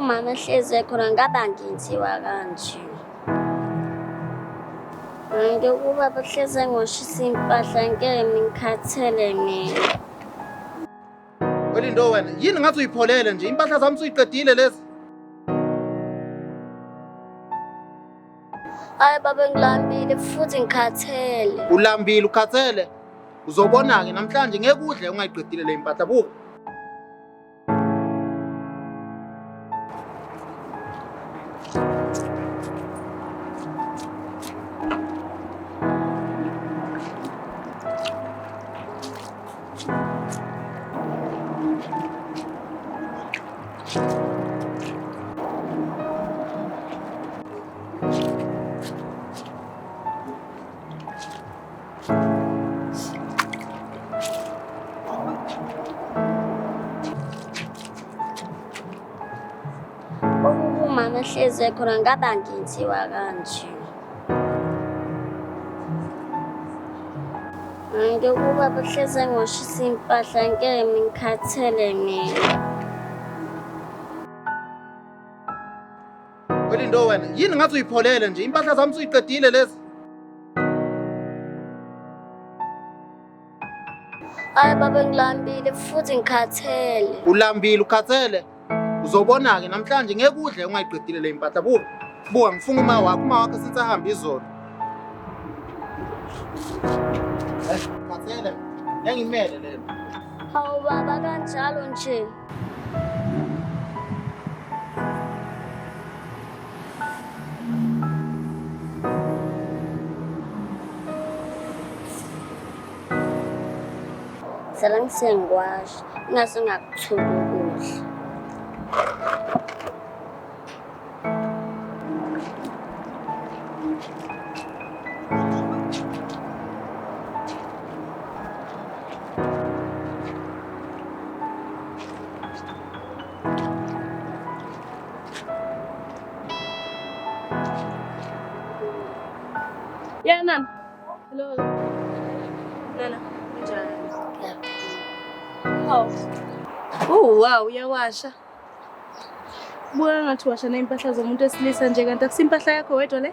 Umama ehlezi ekhona ngabe angenziwa kanje. Ngeke ubaba hlezi engoshisa impahla ngeke ngikhathele mina. Welindo wena, yini ngathi uyipholele nje? Impahla zami usuyiqedile lezi. Hayi baba ngilambile futhi ngikhathele. Ulambile ukhathele. Uzobona-ke namhlanje ngeke udle ungayiqedile le impahla buka. Umama ehlezi ekhona ngabe angenziwa kanje. Ngeke ubaba hlezi engoshisa impahla ngeke ngikhathele mina. Welindo wena, yini ngathi uyipholele nje? Impahla zami usuyiqedile lezi. Hayi baba ngilambile futhi ngikhathele. Ulambile ukhathele. Uzobona-ke namhlanje ngeke udle ungayiqedile le impahla. Buka. Buka ngifunga uma wakho, uma wakho since ahamba izolo. Eh, khathele. Ngeke ngimele lelo. Hawu baba kanjalo nje. Sala ngisengikwasha, ingase ngakuthuki ukudla. Yeah, Nana. Hello. Nana, kunjani? Hawu. Oh, wow, uyawasha. Buka ngathi washa ney'mpahla zomuntu wesilisa nje kanti akusimpahla yakho wedwa le?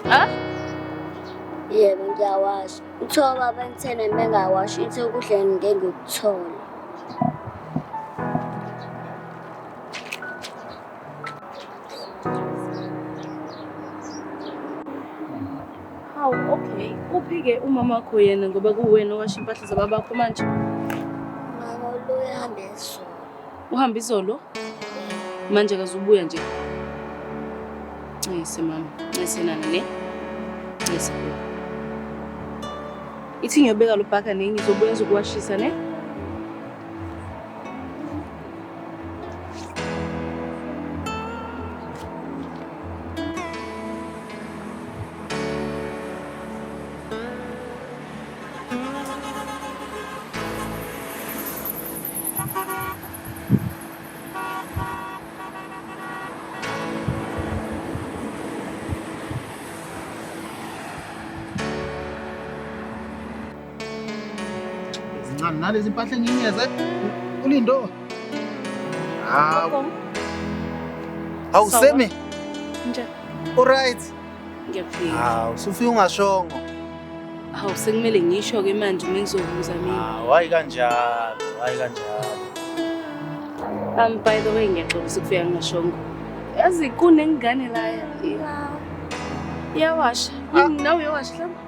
Ha? Yebo ngiyawasha. Kuthiwa baba ngithene mengawashi ithe ukudla ngeke ngikuthole. Hawu, okay. Uphi-ke umama wakho yena ngoba kuwena owasha impahla zababakho manje? Mama lo uhambe izolo. Uhambe izolo? Manje akazubuya nje. Ncese mama, ncese nana ne. Ncese. Ithi ngiyobeka lo bhaka ne ngizobuya ngizokuwashisa ne. Zincane nalezi mpahla enginyeze ulindo. Hawu. Hawu Semi. Njani? Alright. Ngiyaphila. Hawu, usufika ungashongo. Hawu sekumele ngisho-ke manje uma ngizobuza mina. Hawu, hayi kanjalo, hayi kanjalo. By the way ngiyaxolisa ukufika ngingashongo. Yazi kunengane la iya iyawasha. Ah. Nawe uyawasha mhlawumbe?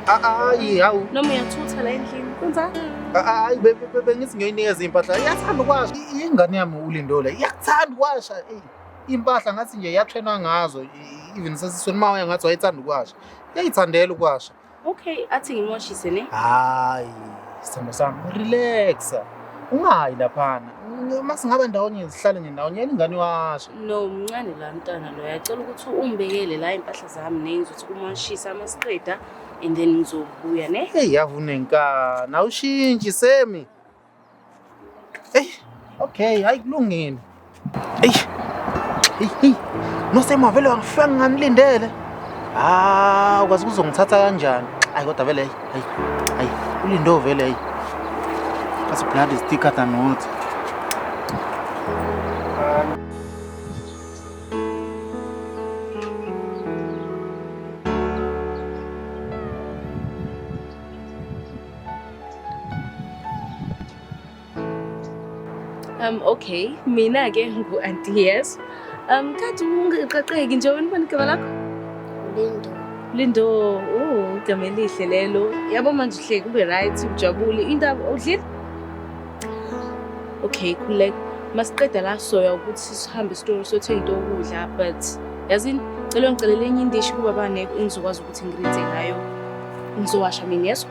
Hayi, hawu. Noma uyathutha la endlini. Kwenzani? Hayi, bengithi ngiyoyinikeza impahla. Iyathanda ukwasha. Ingane yami uLindole iyakuthanda ukwasha. Eyi, Impahla ngathi nje yatrainwa ngazo. Even sesisweni uma ngathi wayethanda ukwasha. Iyayithandela ukwasha. Okay, athi ngimwashise ne? Hayi, sithando sami, relaxa. Ungayi laphana. Uma singaba ndawonye sihlale nje ndawonye, yena ingane iwashe. No, mncane la mntwana lo. Yacela ukuthi ungibekele la impahla zami ne ngizothi kumwashisa masiqeda and then ngizobuya ne? Hey, yavu unenkani. Awushintshi Semi. Hey, okay, hayi kulungile. Hey. Hey, hey. Nosema vele wangifika ngingamlindele. Ah, ukwazi kuzongithatha kanjani? Hayi kodwa vele hayi hayi hayi uLindo vele hayi. Kasi blood is thicker than water. Okay, mina-ke ngu-auntie yes. Kade ungaqaqeki nje wena, ubani igama lakho? Lindo. Lindo, oh, igama elihle lelo. Yabo manje uhleki ube right, ujabule. Indaba udlile? Okay, khululeka. Masiqeda la soya ukuthi sihambe esitolo siyothenga into yokudla, but yazini, cela ungicelele enye indishi kuba bane ngizokwazi ukuthi ngirinse ngayo. Ngizowasha mina, yezwa?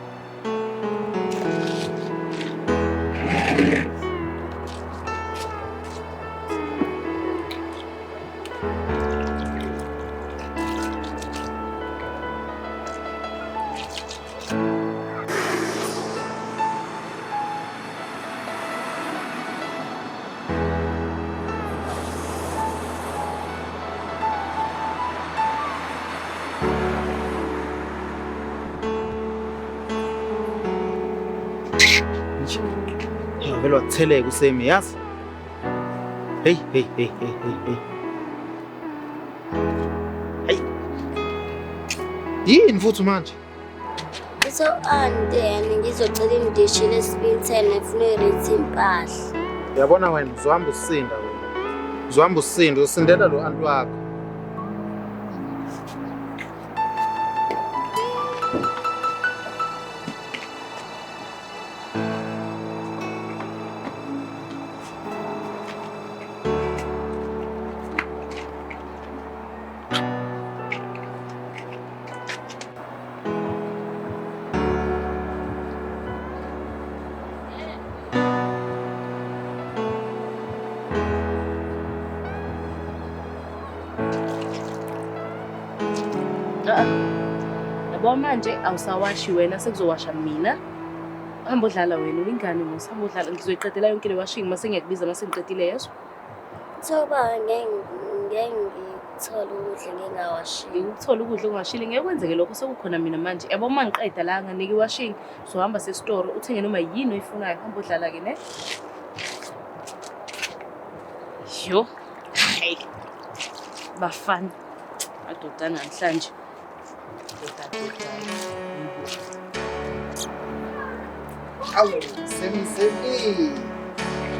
Hey, vele watheleka uSemi yazi. Hey hey hey hey hey hey. Hey. Yini futhi manje? So auntie yena ngizocela indishi lesibili efuna uyirinsa impahla. Uyabona wena uzohamba usinda wena. Uzohamba usinda, usindela lo anti wakho. Ah. Yabo manje awusawashi wena, sekuzowasha mina. Hamba odlala wena, uyingane mos, hamba odlala. Ngizoyiqedela yonke le washing mase ngiyakubiza mase ngiqedile, yezwa? Thoba ngeke ngeke ngithole ukudla ngingawashile. Ngikuthola ukudla ongashile, ngeke kwenzeke lokho, sekukhona mina manje. Yabo uma ngiqeda la nganika iwashing, uzohamba sesitoro uthenge noma yini oyifunayo. Hamba odlala ke ne. Yo, hayi. Bafana. Madodana namhlanje. Doda doda. Awu, Semi Semi.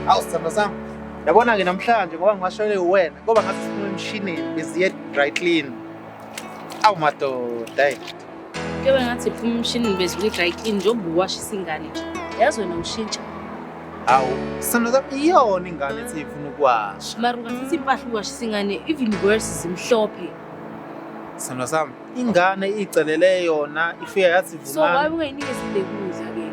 Awu sithando sami. Yabona ke namhlanje ngoba ngiwashele wena, ngoba ngathi siphume emshinini beziye dry clean. Awu madoda, hey. Kebe ngathi iphuma emshinini bezibuye dry clean njengoba uwashisa ingane nje. Yazi wena ushintsha. Awu, sithando sami, iyona ingane ethi ifuna ukuwasha. Mara ungathatha impahla uwashisa ingane, even worse zimhlophe. Sithando sami, ingane icelele yona, ifika yathi So why vumani. ungayinikezi le kudla ke?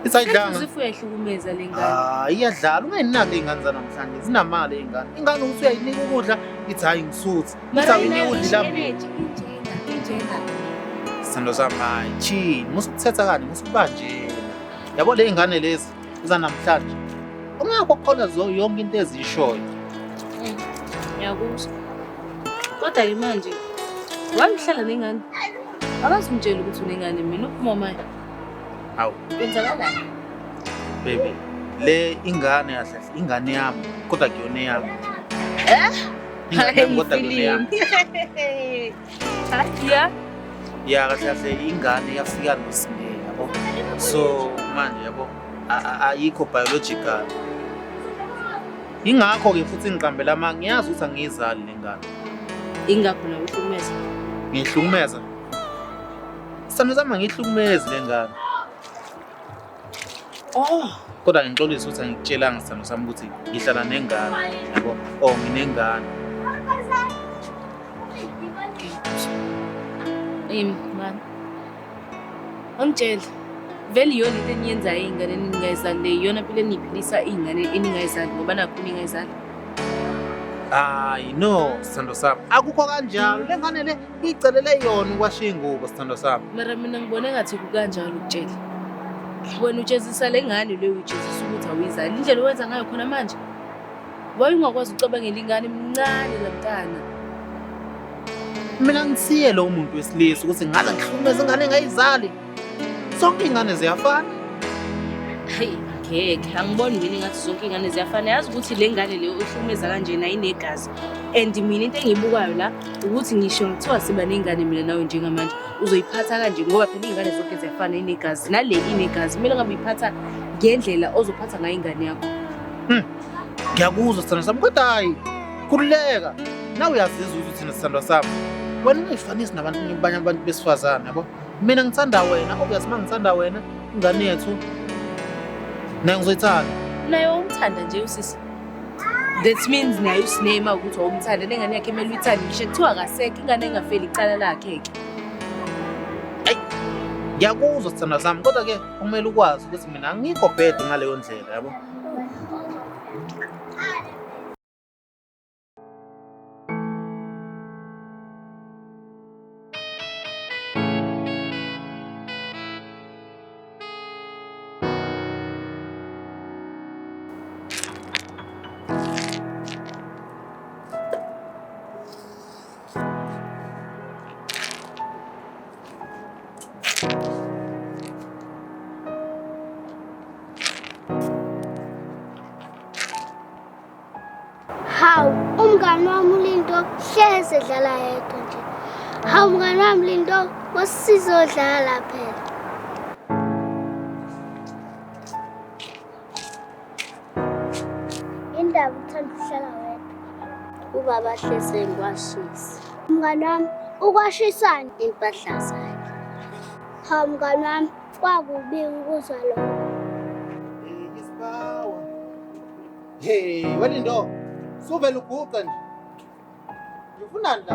Isayidlanga. Sengithi uyayihlukumeza le ngane. Ah, iyadlala, ungayinaki iy'ngane zanamhlanje, zinamali iy'ngane. Ingane ukuthi uyayinika ukudla, ithi hhayi ngisuthi. Ithi Mara awuyinika ukudla ilambile. energy injena, injena. Sithando sami, hayi, chini, musukuthetha kanje, musukubanjena. Yabo le y'ngane lezi zanamhlanje, ungakho yonke into eziyishoyo. Ngiyakuzwa. Kodwa-ke manje, why uhlala nengane? Akazi ungitshela ukuthi unengane mina uphuma manje. Hawu, Kwenzakalani? baby, le ingane kahle kahle, ingane yami, kodwa kuyona eyami. Ingane yami kodwa kuyona eyami. Ya. Ya kahle kahle ingane yafika noSine, yabo. So manje yabo ayikho biological. Ingakho-ke futhi ngiqambela amanga, ngiyazi ukuthi angiyizali le ngane. Ingakho nawe uhlukumeza. Ngiyihlukumeza. Sithando sami, angiyihlukumezi le ngane. Oh, Kodwa ngixolise ukuthi angikutshelanga sithando sami ukuthi ngihlala nengane, yabo. Oh, nginengane. Yimi man. Angitshele. Vele iyona into eniyenzayo iy'ngane eningayizali le, iyona mpilo eniyiphilisa iy'ngane eningayizali ngoba nakhu ningayizali. Hayi no, sithando sami. Akukho kanjalo. Le ngane le icelele yona ukwasha iy'ngubo, sithando sami. Mara mina ngibona engathi kukanjalo ukutshela. Wena utshezisa le ngane leyo, uyitshezisa ukuthi awuyizali. Indlela owenza ngayo khona manje. Why ungakwazi ukucabangela ingane mncane la mntana? Mina ngisiye lo muntu wesilisa ukuthi ngaze ngihlukumeze ingane engayizali. Sonke iy'ngane ziyafana. Hayi ngeke, angiboni mina engathi zonke iy'ngane ziyafana. Yazi ukuthi le ngane le ohlukumeza kanjena inegazi. And mina into engiyibukayo la ukuthi ngisho ngithiwa siba nengane mina nawe njengamanje uzoyiphatha kanje ngoba phela iy'ngane zonke ziyafana inegazi. Nale inegazi. Kumele ngabe uyiphatha ngendlela ozophatha ngayo ingane yakho. Ngiyakuzwa sithandwa sami kodwa hayi khululeka. Nawe uyazizwa ukuthi thina sithandwa sami. Wena ungayifanisi nabantu abanye abantu besifazane yabo. Mina ngithanda wena, obvious uma ngithanda wena ingane yethu nayo ngizoyithanda. Naye wawumthanda nje usisi. That means naye usinema ukuthi wawumthanda nengane yakhe kumele uyithande ngisho kuthiwa akasekho ingane engafeli icala lakhe-ke. Ngiyakuzwa sithandwa sami kodwa ke kumele ukwazi ukuthi mina angikho bad ngaleyo ndlela yabo. Hawu, umngani wami uLinto hleze edlala yedwa nje. Hawu mngani wami Linto, wasizodlala phela. Indaba uthanda ukuhlala wedwa. Ubaba hleze ngiwashisa. Mngani wami, ukwashisani? Impahla zakhe. Hawu mngani wami, kwakubi ukuzwa lokho. Isibawa. Hey, welindo. Suvela uguqa nje. Ngifunani la?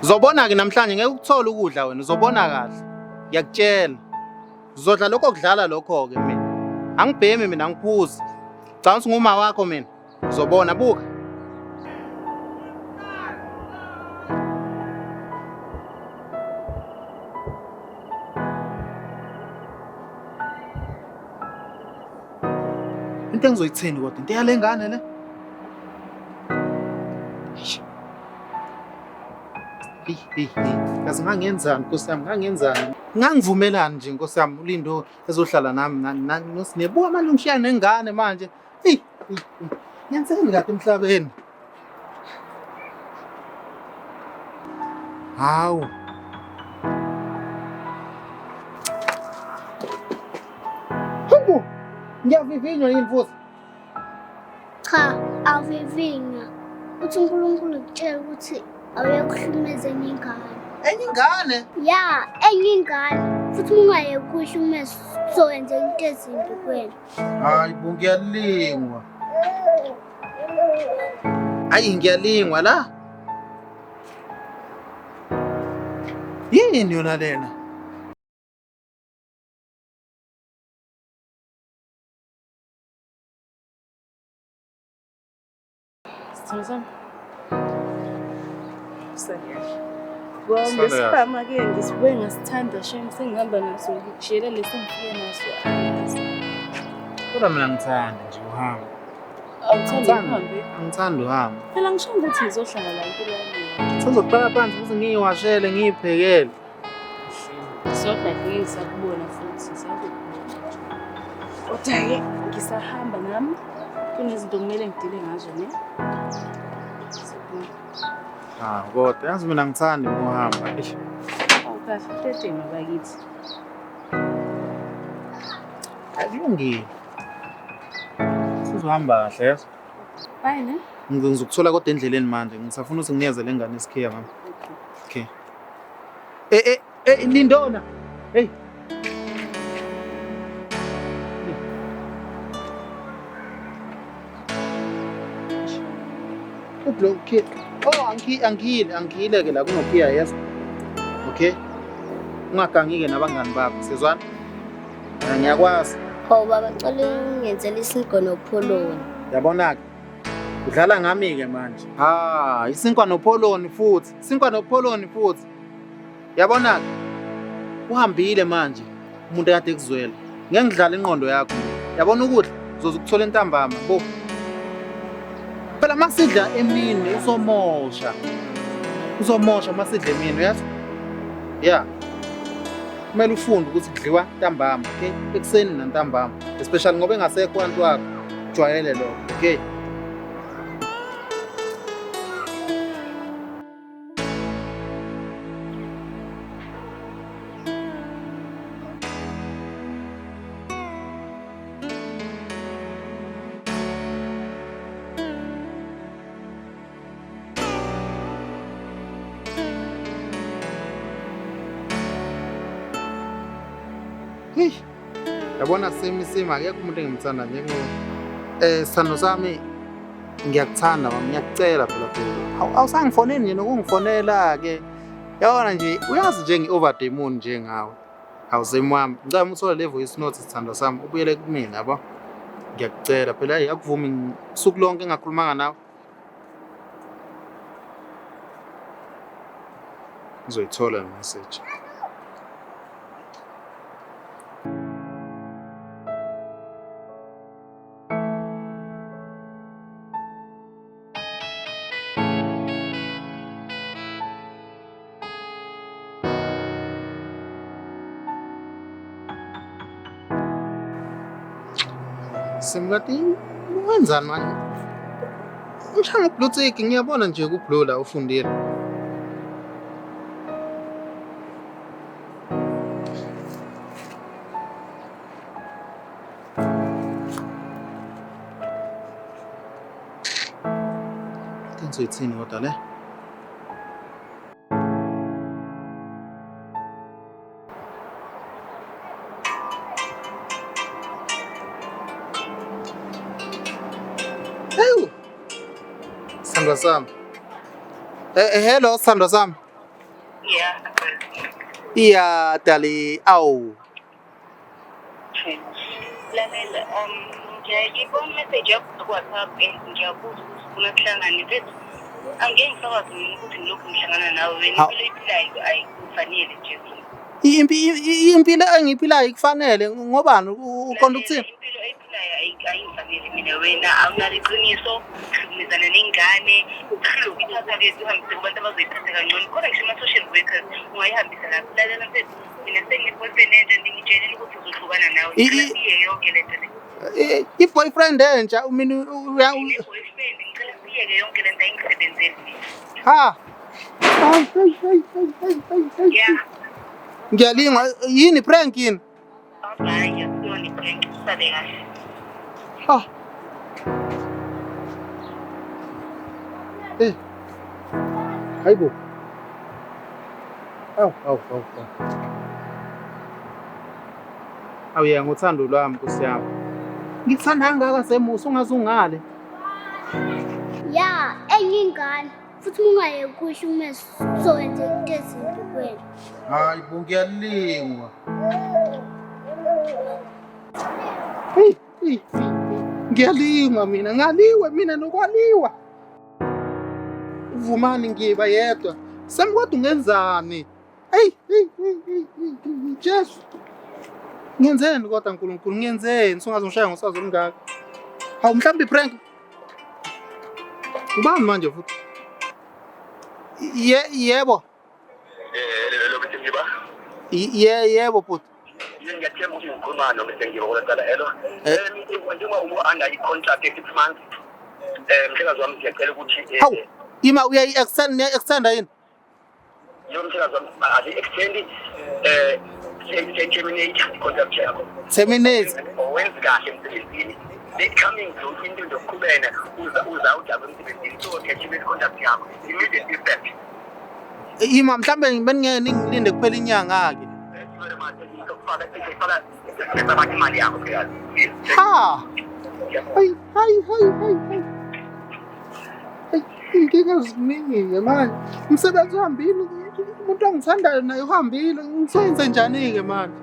Uzobona ke namhlanje ngeke ukuthole ukudla wena, uzobona kahle. Ngiyakutshela. Uzodla lokho kudlala lokho ke mina. Angibhemi mina angiphuzi. Cabanga ukuthi nguma wakho mina. Uzobona buka. Into engizoyithini kodwa into yale ngane le. Eish. Hey hey hey. Kazi ngangenzani Nkosi yami ngangenzani? Ngangivumelani nje Nkosi yami uLindo ezohlala nami noSinebuka manje ungishiya nengane manje. Hey, hey, hey. Ngenzeni kade emhlabeni? Hawu. Hawu. Ngiyavivinywa yini futhi? Cha, awuvivinywa. Uthi uNkulunkulu ukutshela ukuthi awuye kuhlukumeza enye ingane. Enye ingane? Ya, enye ingane. Futhi uma ungayeki ukuhlukumeza kuzokwenzeka into ezimbi kuwena. Hayi bo ngiyalingwa. Ayi ngiyalingwa la. Yini yona lena? Sithando sami. Sale. Sale Lesikhwama-ke ngisibuye ngasithanda shem sengihamba naso ngikushiyele lesi engifike naso. Angazi. Kodwa mina ngithanda nje uhamba. Awuthandi uhambe? Angithandi uhamba. Phela ngisho ukuthi ngizohlala la impilo yami yonke. Sengizoqala phansi futhi ngiyiwashele ngiyiphekele. Sodwa ngeke ngisakubona futhi ngisakubona. Kodwa-ke ngisahamba nami kunezinto kumele ngidile ngazo ne. Siyabona. Ah, kodwa yazi mina ngithandi uma uhamba. Eish. Awu kahle tetema bakithi. Akulungile. Sizohamba kahle yazi. Bye ne. Ngizokuthola kodwa endleleni manje. Ngisafuna ukuthi nginikeze le ngane isikhiya mama. Okay. Eh eh eh Lindona. Hey. Ublock Oh, angi angiyile, angiyile ke la kunokhiya yes. Okay. Ungagangi ke nabangani bakho, sizwana? Mina ngiyakwazi. Hawu baba, ngicela ungenzele isinkwa nopholoni. Yabona-ke. Udlala ngami-ke manje. Ha, isinkwa nopholoni futhi. Isinkwa nopholoni futhi. Yabona-ke. Uhambile manje umuntu ekade ekuzwela. Ngeke ngidlale ingqondo yakho. Yabona ukudla uzoze ukuthola entambama bo. Phela masidla emini uzomosha. Uzomosha uma sidle mina, uyazi? Yeah. Kumele ufunde ukuthi kudliwa ntambama, okay? Ekuseni nantambama. Especially ngoba engasekho u-anti wakho. Jwayele lokho, okay? Hey. Yabona simi simi akekho umuntu engimthanda njengo sithando sami ngiyakuthanda mama ngiyakucela phela phela. Awusangifoneli nje nokungifonela ke. Yabona nje uyazi nje ngi-over the moon njengawe. Awusemi wami. Ngicela uthole le voice note sithando sami ubuyele kumina yabo. Ngiyakucela phela hey akuvumi usuku lonke engakhulumanga nawe. Ngizoyithola le message. Simkati wenzani manje? Ngishaya nge-blue tick ngiyabona nje ku-blue la ufundile. Ngizoyithini kodwa le? Ewu! Sithandwa sami. Hello sithandwa sami. Yeah. Iya dali awu. Lalela, ngiyayibona message yakho ku-WhatsApp and ngiyabuza ukuthi ufuna kuhlangane mfethu. Angeke ngisakwazi mina ukuthi ngilokhu ngihlangana nawe wena Hawu. impilo oyiphilayo ayikufanele nje. Impilo engiyiphilayo ikufanele ngobani uqonda ukuthini? Lalela, impilo oyiphilayo ayingifanele mina wena awunalo iqiniso, uhlukumezana nengane, uhlulwe ukuyithatha lezi uhambise kubantu abazoyiphatha kangcono. Khona ngisho ama-social workers ungayihambisa lapho. Lalela mfethu, mina sengine-boyfriend entsha ngitshelile ukuthi ngizohlukana nawe. Ngicela siye yonke le nto le. I-boyfriend entsha mina Ngine-boyfriend, ngicela siyeke yonke le nto ayingisebenzeli mina. Ha. Ay, ay, ay, ay, ay, ay, ay. Yeah. Ngiyalingwa yini prank yini? Bye, akuyona i-prank, usale kahle. Ha. Hayibo. Awu awu awu. Awu. Awu yena ngothando lwami Nkosi yami. Ngikuthanda kangaka Semusa ungaze ungale. Ya, enye ingane futhi uma ungayeki kuyihlukumeza kuzokwenzeka into ezimbi kuwena. Hayi bo ngiyalingwa. Hey, hey, hey, ngiyalingwa mina, ngaliwe mina nokwaliwa. Uvumani ngiba yedwa. Sami kodwa ungenzani? Hey, hey, hey, hey, hey, hey, Jesu. Ngenzeni kodwa uNkulunkulu, ngenzeni? Sungaze ungishaya ngosazi olungaka. Hawu mhlawumbe i-prank. Ubani manje futhi? Ye yebo. Lo Mr. Ngiba. Ye yebo bhuti. Ngiyathemba ukuthi ngikhuluma no Mr. Ngiba kodwa hello. Njengoba umu-under i-contract ye-6 months. Mhlekazi wami ngiyacela ukuthi Hawu, ima uyayi-extend niya-extenda yini? Yebo mhlekazi wami asi-extend siya-terminate i-contract yakho. Terminate. Owenzi kahle emsebenzini. Le coming yonke into ndokuqhubena uza udaba emsebenzini so siya-terminate i-contract yakho immediate effect. Ima mhlambe beningeke ningilinde kuphela inyanga ke. Thank you very much. Ngizokufaka ngifaka imali yakho mhlekazi. Please. Ha. Hayi hayi hayi hayi hayi. Hayi inkinga ziningi ke manje. Umsebenzi uhambile, umuntu angithandayo naye uhambile. Ngizoyenze njani ke manje?